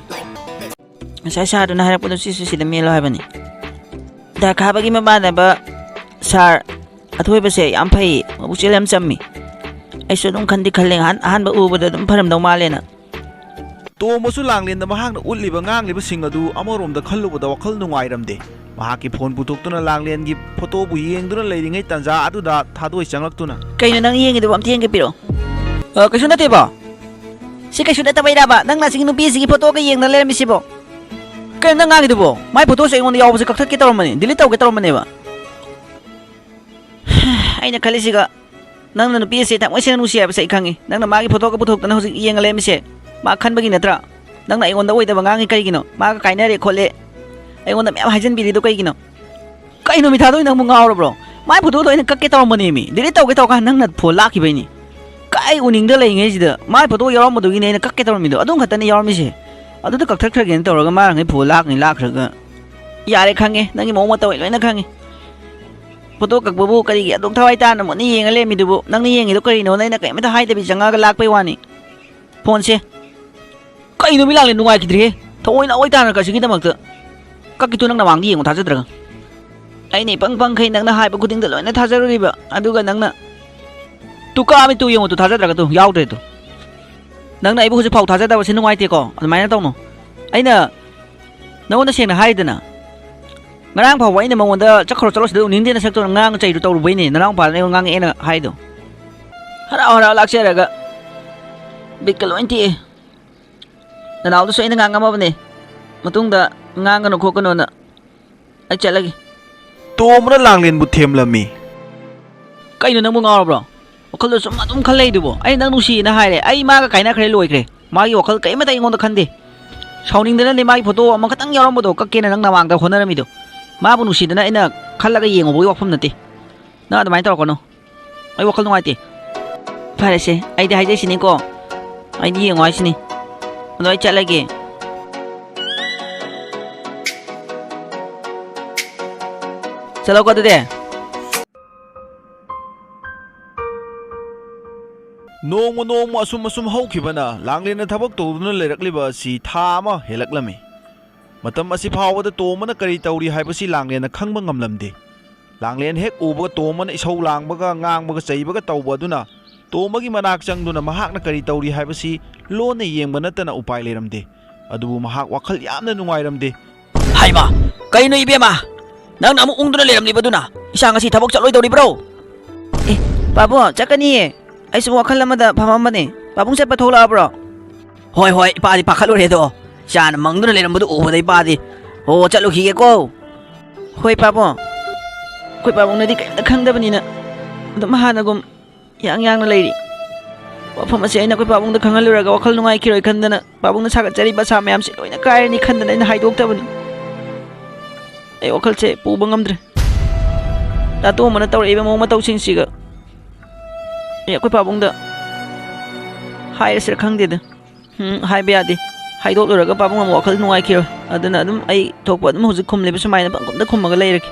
ꯉꯁꯥꯏ ꯁꯥꯔꯗꯨꯅ ꯍꯥꯏꯔꯛꯄꯗꯣ ꯁꯤꯁꯨ ꯁꯤꯗ ꯃꯦꯜꯂꯣ ꯍꯥꯏꯕꯅꯤ꯫ ꯗꯥ ꯈꯥꯕꯒꯤ ꯃꯃꯥꯟꯅꯕ ꯁꯥꯔ ꯑꯊꯣꯏꯕꯁꯦ ꯌꯥꯝ ꯐꯩ, ꯃꯕꯨꯛꯆꯦꯜ ꯌꯥꯝ ꯆꯝꯃꯤ꯫ ꯑꯩꯁꯨ ꯑꯗꯨꯝ ꯈꯟꯗꯤ ꯈꯜꯂꯦ, ꯑꯍꯥꯟ-, ꯑꯍꯥꯟꯕ ꯎꯕꯗ ꯑꯗꯨꯝ ꯐꯔꯝꯗꯧ ꯃꯥꯜꯂꯦꯅ꯫ ꯇꯣꯝꯕꯁꯨ ꯂꯥꯡꯂꯦꯟꯗ ꯃꯍꯥꯛꯅ ꯎꯠꯂꯤꯕ ꯉꯥꯡꯂꯤꯕꯁꯤꯡ ꯑꯗꯨ ꯑꯃꯔꯣꯝꯗ ꯈꯜꯂꯨꯕꯗ ꯋꯥꯈꯜ ꯅꯨꯡꯉꯥꯏꯔꯝꯗꯦ꯫ ꯃꯍꯥꯛꯀꯤ ꯐꯣꯟ ꯄꯨꯊꯣꯛꯇꯨꯅ ꯂꯥꯡꯂꯦꯟꯒꯤ ꯐꯣꯇꯣꯕꯨ ꯌꯦꯡꯗꯨꯅ ꯂꯩꯔꯤꯉꯩ ꯇꯥꯟꯖꯥ ꯑꯗꯨꯗ ꯊꯥꯗꯣꯏ ꯆꯪꯂꯛꯇꯨꯅ, "ꯀꯩꯅꯣ ꯅꯪ ꯌꯦꯡꯉꯤꯗꯨꯕꯣ? ꯑꯝꯇ ꯌꯦꯡꯒꯦ ꯄꯤꯔꯛꯑꯣ꯫" "ꯑ, ꯀꯩꯁꯨ ꯅꯠꯇꯦꯕꯣ꯫ ꯁꯤ ꯀꯩꯁꯨ ꯅꯠꯇꯕꯩꯔꯕ ꯅꯪꯅ ꯑꯁꯤꯒꯤ ꯅꯨꯄꯤꯁꯤꯒꯤ ꯐꯣꯇꯣꯒ ꯌꯦꯡꯗꯅ ꯂꯩꯔꯝꯃꯤꯁꯤꯕꯣ? ꯀꯩꯅꯣ ꯅꯪ ꯉꯥꯡꯉꯤꯗꯨꯕꯣ? ꯃꯥꯏ ꯐꯣꯇꯣꯁꯦ ꯑꯩꯉꯣꯟꯗ ꯌꯥꯎꯕꯁꯦ ꯀꯛꯊꯠꯀꯦ ꯇꯧꯔꯝꯕꯅꯦ, ꯗꯤꯂꯤꯠ ꯇꯧꯒꯦ ꯇꯧꯔꯝꯕꯅꯦꯕ꯫" ꯑꯩꯅ ꯈꯜꯂꯤꯁꯤꯒ, ꯅꯪꯅ ꯅꯨꯄꯤ ꯑꯁꯤ ꯊꯃꯣꯏ ꯁꯦꯡꯅ ꯅꯨꯡꯁꯤ ꯍꯥꯏꯕꯁꯦ ꯑꯩ ꯈꯪꯉꯤ꯫ ꯅꯪꯅ ꯃꯥꯒꯤ ꯐꯣꯇꯣꯒ ꯄꯨꯊꯣꯛꯇꯅ ꯍꯧꯖꯤꯛ ꯌꯦꯡꯉ ꯂꯩꯔꯝꯃꯤꯁꯦ ꯃꯥ ꯈꯟꯕꯒꯤ ꯅꯠꯇ꯭ꯔꯥ? ꯅꯪꯅ ꯑꯩꯉꯣꯟꯗ ꯑꯣꯏꯗꯕ ꯉꯥꯡꯉꯤ ꯀꯔꯤꯒꯤꯅꯣ? ꯃꯥꯒ ꯀꯥꯏꯅꯔꯦ ꯈꯣꯠꯂꯦ ꯑꯩꯉꯣꯟꯗ ꯃꯌꯥꯝ ꯍꯥꯏꯖꯤꯟꯕꯤꯔꯤꯗꯣ ꯀꯩꯒꯤꯅꯣ? ꯀꯩꯅꯣ ꯃꯤꯊꯥꯗꯣꯏ, ꯅꯪꯕꯨ ꯉꯥꯎꯔꯕ꯭ꯔꯣ? ꯃꯥꯏ ꯐꯣꯇꯣꯗꯣ ꯑꯩꯅ ꯀꯛꯀꯦ ꯇꯧꯔꯝꯕꯅꯦꯃꯤ꯫ ꯗꯤꯂꯤꯠ ꯇꯧꯒꯦ ꯇꯧꯔꯀꯥꯟꯗ ꯅꯪꯅ ꯐꯣꯟ ꯂꯥꯛꯈꯤꯕꯩꯅꯤ꯫ ꯀꯥꯏ ꯎꯅꯤꯡꯗ ꯂꯩꯔꯤꯉꯩꯁꯤꯗ ꯃꯥꯏ ꯐꯣꯇꯣ ꯌꯥꯎꯔꯝꯕꯗꯨꯒꯤꯅꯦ ꯑꯩꯅ ꯀꯛꯀꯦ ꯇꯧꯔꯝꯃꯤꯗꯣ꯫ ꯑꯗꯨꯝ ꯈꯛꯇꯅꯦ ꯌꯥꯎꯔꯝꯃꯤꯁꯦ꯫ ꯑꯗꯨꯗ ꯀꯛꯊꯠꯈ꯭ꯔꯒꯦꯅ ꯇꯧꯔꯒ ꯃꯥꯅ ꯉꯩ ꯐꯣꯟ ꯂꯥꯛꯅꯤ ꯂꯥꯛꯈ꯭ꯔꯒ꯫ ꯌꯥꯔꯦ, ꯈꯪꯉꯦ꯫ ꯅꯪꯒꯤ ꯃꯑꯣꯡ ꯃꯇꯧ ꯑꯩ ꯂꯣꯏꯅ ꯈꯪꯉꯦ꯫ ꯐꯣꯇꯣ ꯀꯛꯄꯕꯨ ꯀꯔꯤꯒꯤ ꯑꯗꯨꯛ ꯊꯋꯥꯏ ꯇꯥꯅ ꯃꯨꯟꯅ ꯌꯦꯡꯉ ꯂꯩꯔꯝꯃꯤꯗꯨꯕꯨ? ꯅꯪꯅ ꯌꯦꯡꯉꯤꯗꯣ ꯀꯔꯤꯅꯣꯅ ꯑꯩꯅ ꯀꯔꯤꯝꯇ ꯍꯥꯏꯗꯕꯤ ꯆꯪꯉꯒ ꯂꯥꯛꯄꯩ ꯋꯥꯅꯤ꯫ ꯐꯣꯟꯁꯦ꯫ ꯀꯩꯅꯣ ꯃꯤ ꯂꯥꯛꯂꯦ, ꯅꯨꯡꯉꯥꯏꯈꯤꯗ꯭ꯔꯦꯍꯦ꯫ ꯊꯑꯣꯏꯅ ꯑꯣꯏ ꯇꯥꯅ ꯀꯁꯤꯒꯤꯗꯃꯛꯇ꯫ ꯀꯛꯀꯤꯇꯨ ꯅꯪ ꯅꯃꯥꯡꯗ ꯌꯦꯡꯉꯣ ꯊꯥꯖꯗ꯭ꯔꯒ꯫ ꯑꯩꯅ ꯏꯄꯪ ꯄꯪꯈꯩ ꯅꯪꯅ ꯍꯥꯏꯕ ꯈꯨꯗꯤꯡꯗ ꯂꯣꯏꯅ ꯊꯥꯖꯔꯨꯔꯤꯕ꯫ ꯑꯗꯨꯒ ꯅꯪꯅ ꯇꯨ ꯀꯛꯑꯝꯃꯤ ꯇꯨ ꯌꯦꯡꯉꯣ ꯇꯨ ꯊꯥꯖꯗ꯭ꯔꯒ ꯇꯨ ꯌꯥꯎꯗ꯭ꯔꯦ ꯇꯨ꯫ ꯅꯪꯅ ꯑꯩꯕꯨ ꯍꯧꯖꯤꯛ ꯐꯥꯎ ꯊꯥꯖꯗꯕꯁꯦ ꯅꯨꯡꯉꯥꯏꯇꯦꯀꯣ꯫ ꯑꯗꯨꯃꯥꯏꯅ ꯇꯧꯅꯨ꯫ ꯑꯩꯅ ꯅꯉꯣꯟꯗ ꯁꯦꯡꯅ ꯍꯥꯏꯗꯅ꯫ ꯉꯔꯥꯡ ꯐꯥꯎꯕ ꯑꯩꯅ ꯃꯉꯣꯟꯗ "ꯆꯠꯈ꯭ꯔꯣ, ꯆꯠꯂꯣ, ꯁꯤꯗ ꯎꯅꯤꯡꯗꯦ ꯅꯁꯛꯇꯣ" ꯉꯥꯡ ꯆꯩꯗꯨ ꯇꯧꯔꯨꯕꯩꯅꯦ ꯅꯅꯥꯎꯄꯥꯗꯨꯅ ꯑꯩꯉꯣꯟꯗ ꯉꯥꯡꯉꯛꯑꯦꯅ ꯍꯥꯏꯗꯣ꯫ ꯍꯔꯥꯎ ꯍꯔꯥꯎ ꯂꯥꯛꯆꯔꯒ ꯕꯤꯠꯀ ꯂꯣꯏ ꯇꯦꯛꯑꯦ꯫ ꯅꯅꯥꯎꯗꯨꯁꯨ ꯑꯩꯅ ꯉꯥꯡꯉꯝꯃꯕꯅꯦ, ꯃꯇꯨꯡꯗ ꯉꯥꯡꯒꯅꯨ ꯈꯣꯠꯀꯅꯣꯅ꯫ ꯑꯩ ꯆꯠꯂꯒꯦ꯫ ꯇꯣꯝꯕꯅ ꯂꯥꯡꯂꯦꯟꯕꯨ ꯊꯦꯝꯂꯝꯃꯤ꯫ ꯀꯩꯅꯣ ꯅꯪꯕꯨ ꯉꯥꯎꯔꯕ꯭ꯔꯣ? ꯋꯥꯈꯜꯗ ꯁꯨꯝ ꯑꯗꯨꯝ ꯈꯜ ꯂꯩꯗꯨꯕꯣ? ꯑꯩ ꯅꯪ ꯅꯨꯡꯁꯤꯌꯦꯅ ꯍꯥꯏꯔꯦ꯫ ꯑꯩ ꯃꯥꯒ ꯀꯥꯏꯅꯈ꯭ꯔꯦ, ꯂꯣꯏꯈ꯭ꯔꯦ꯫ ꯃꯥꯒꯤ ꯋꯥꯈꯜ ꯀꯔꯤꯃꯇ ꯑꯩꯉꯣꯟꯗ ꯈꯟꯗꯦ꯫ ꯁꯥꯎꯅꯤꯡꯗꯅꯅꯦ ꯃꯥꯒꯤ ꯐꯣꯇꯣ ꯑꯃꯈꯛꯇꯪ ꯌꯥꯎꯔꯝꯕꯗꯣ ꯀꯛꯀꯦꯅ ꯅꯪ ꯅꯃꯥꯡꯗ ꯍꯣꯠꯅꯔꯝꯃꯤꯗꯣ꯫ ꯃꯥꯕꯨ ꯅꯨꯡꯁꯤꯗꯅ ꯑꯩꯅ ꯈꯜꯂꯒ ꯌꯦꯡꯉꯨꯕꯒꯤ ꯋꯥꯐꯝ ꯅꯠꯇꯦ꯫ ꯅꯪ ꯑꯗꯨꯃꯥꯏꯅ ꯇꯧꯔꯛꯀꯅꯨ꯫ ꯑꯩ ꯋꯥꯈꯜ ꯅꯨꯡꯉꯥꯏꯇꯦ꯫ ꯐꯔꯦꯁꯦ, ꯑꯩꯗꯤ ꯍꯥꯏꯖꯩꯁꯤꯅꯤꯀꯣ꯫ ꯑꯩꯗꯤ ꯌꯦꯡꯉꯣ ꯍꯥꯏꯁꯤꯅꯤ꯫ ꯑꯗꯣ ꯑꯩ ꯆꯠꯂꯒꯦ꯫ ꯆꯠꯂꯣꯀꯣ ꯑꯗꯨꯗꯤ꯫ ꯅꯣꯡꯃ ꯅꯣꯡꯃ ꯑꯁꯨꯝ ꯑꯁꯨꯝ ꯍꯧꯈꯤꯕꯅ ꯂꯥꯡꯂꯦꯟꯅ ꯊꯕꯛ ꯇꯧꯗꯨꯅ ꯂꯩꯔꯛꯂꯤꯕ ꯑꯁꯤ ꯊꯥ ꯑꯃ ꯍꯦꯜꯂꯛꯂꯝꯃꯤ꯫ ꯃꯇꯝ ꯑꯁꯤ ꯐꯥꯎꯕꯗ ꯇꯣꯝꯕꯅ ꯀꯔꯤ ꯇꯧꯔꯤ ꯍꯥꯏꯕꯁꯤ ꯂꯥꯡꯂꯦꯟꯅ ꯈꯪꯕ ꯉꯝꯂꯝꯗꯦ꯫ ꯂꯥꯡꯂꯦꯟ ꯍꯦꯛ ꯎꯕꯒ ꯇꯣꯝꯕꯅ ꯏꯁꯧ ꯂꯥꯡꯕꯒ ꯉꯥꯡꯕꯒ ꯆꯩꯕꯒ ꯇꯧꯕ ꯑꯗꯨꯅ ꯇꯣꯝꯕꯒꯤ ꯃꯅꯥꯛ ꯆꯪꯗꯨꯅ ꯃꯍꯥꯛꯅ ꯀꯔꯤ ꯇꯧꯔꯤ ꯍꯥꯏꯕꯁꯤ ꯂꯣꯟꯅ ꯌꯦꯡꯕ ꯅꯠꯇꯅ ꯎꯄꯥꯏ ꯂꯩꯔꯝꯗꯦ꯫ ꯑꯗꯨꯕꯨ ꯃꯍꯥꯛ ꯋꯥꯈꯜ ꯌꯥꯝꯅ ꯅꯨꯡꯉꯥꯏꯔꯝꯗꯦ꯫ ꯍꯥꯏꯃ, ꯀꯩꯅꯣ ꯏꯕꯦꯝꯃ? ꯅꯪꯅ ꯑꯃꯨꯛ ꯎꯪꯗꯨꯅ ꯂꯩꯔꯝꯂꯤꯕꯗꯨꯅ? ꯏꯆꯥ ꯉꯁꯤ ꯊꯕꯛ ꯆꯠꯂꯣꯏꯗꯧꯔꯤꯕ꯭ꯔꯣ? ꯑꯦ, ꯄꯥꯕꯨꯡ, ꯆꯠꯀꯅꯤꯌꯦ꯫ ꯑꯩꯁꯨ ꯋꯥꯈꯜ ꯑꯃꯗ ꯐꯝꯃꯝꯕꯅꯦ꯫ ꯄꯥꯕꯨꯡ ꯆꯠꯄ ꯊꯣꯛꯂꯛꯑꯕ꯭ꯔꯣ? ꯍꯣꯏ, ꯍꯣꯏ, ꯏꯄꯥꯗꯤ ꯄꯥꯈꯠꯂꯨꯔꯦꯗꯣ꯫ ꯏꯆꯥꯅ ꯃꯪꯗꯨꯅ ꯂꯩꯔꯝꯕꯗꯨ ꯎꯕꯗ ꯏꯄꯥꯗꯤ, "ꯑꯣ, ꯆꯠꯂꯨꯈꯤꯒꯦꯀꯣ꯫" ꯍꯣꯏ, ꯄꯥꯕꯨꯡ꯫ ꯑꯩꯈꯣꯏ ꯄꯥꯕꯨꯡꯅꯗꯤ ꯀꯔꯤꯝꯇ ꯈꯪꯗꯕꯅꯤꯅ ꯑꯗꯨꯝ ꯍꯥꯟꯅꯒꯨꯝ ꯌꯥꯡ ꯌꯥꯡꯅ ꯂꯩꯔꯤ꯫ ꯋꯥꯐꯝ ꯑꯁꯤ ꯑꯩꯅ ꯑꯩꯈꯣꯏ ꯄꯥꯕꯨꯡꯗ ꯈꯪꯍꯜꯂꯨꯔꯒ ꯋꯥꯈꯜ ꯅꯨꯡꯉꯥꯏꯈꯤꯔꯣꯏ ꯈꯟꯗꯅ, ꯄꯥꯕꯨꯡꯅ ꯁꯥꯒꯠꯆꯔꯤꯕ ꯑꯁꯥ ꯃꯌꯥꯝꯁꯤ ꯂꯣꯏꯅ ꯀꯥꯏꯔꯅꯤ ꯈꯟꯗꯅ ꯑꯩꯅ ꯍꯥꯏꯗꯣꯛꯇꯕꯅꯤ꯫ ꯑꯩ ꯋꯥꯈꯜꯁꯦ ꯄꯨꯕ ꯉꯝꯗ꯭ꯔꯦ꯫ ꯗꯥ ꯇꯣꯝꯕꯅ ꯇꯧꯔꯛꯏꯕ ꯃꯑꯣꯡ ꯃꯇꯧꯁꯤꯡꯁꯤꯒ ꯑꯩ ꯑꯩꯈꯣꯏ ꯄꯥꯕꯨꯡꯗ ꯍꯥꯏꯔꯁꯤꯔ ꯈꯪꯗꯦꯗ꯫ ꯎꯝ, ꯍꯥꯏꯕ ꯌꯥꯗꯦ꯫ ꯍꯥꯏꯗꯣꯛꯂꯨꯔꯒ ꯄꯥꯕꯨꯡ ꯑꯃꯨꯛ ꯋꯥꯈꯜ ꯅꯨꯡꯉꯥꯏꯈꯤꯔꯣꯏ꯫ ꯑꯗꯨꯅ ꯑꯗꯨꯝ ꯑꯩ ꯊꯣꯛꯄ ꯑꯗꯨꯝ ꯍꯧꯖꯤꯛ ꯈꯨꯝꯂꯤꯕ ꯁꯨꯃꯥꯏꯅ ꯄꯪꯈꯨꯝꯗ ꯈꯨꯝꯃꯒ ꯂꯩꯔꯒꯦ꯫